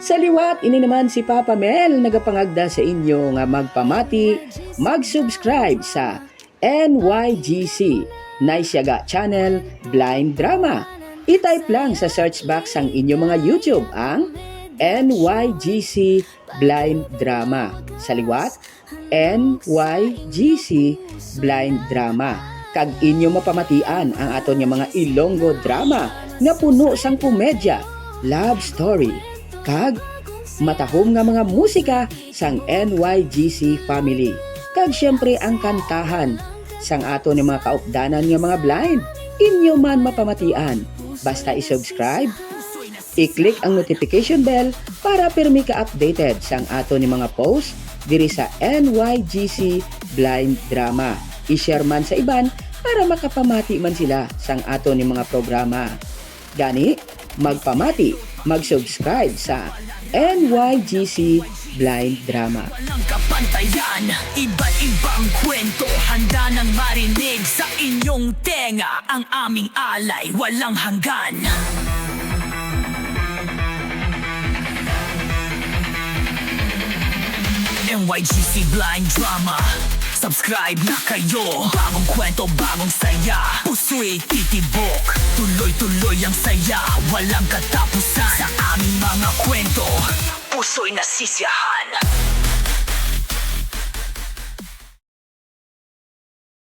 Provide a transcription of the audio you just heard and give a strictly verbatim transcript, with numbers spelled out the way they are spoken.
Sa liwat, ini naman si Papa Mel nagapangagda sa inyo nga magpamati, mag-subscribe sa N Y G C, Nice Yaga Channel, Blind Drama. I-type lang sa search box sang inyo mga YouTube ang N Y G C Blind Drama. Sa liwat, N Y G C Blind Drama. Kag inyo mapamatian ang aton nga mga Ilonggo drama nga puno sang komedya, love story, kag matahom nga mga musika sang N Y G C family. Kag siyempre ang kantahan sang aton nga mga kaupdanan nga mga blind. Inyo man mapamatian. Basta i-subscribe, i-click ang notification bell para pirmi ka updated sang aton nga mga post diri sa N Y G C Blind Drama. I-share man sa iban para makapamati man sila sang aton nga mga programa. Gani, magpamati, mag-subscribe sa N Y G C Blind Drama. Walang kapantayan, iba't ibang kwento. Handa nang marinig sa inyong tenga ang aming alay walang hanggan. N Y G C Blind Drama. Subscribe na kayo. Bagong kwento, bagong saya. Puso'y titibok. Tuloy-tuloy ang saya. Walang katapusan sa aming mga kwento. Puso'y nasisiyahan.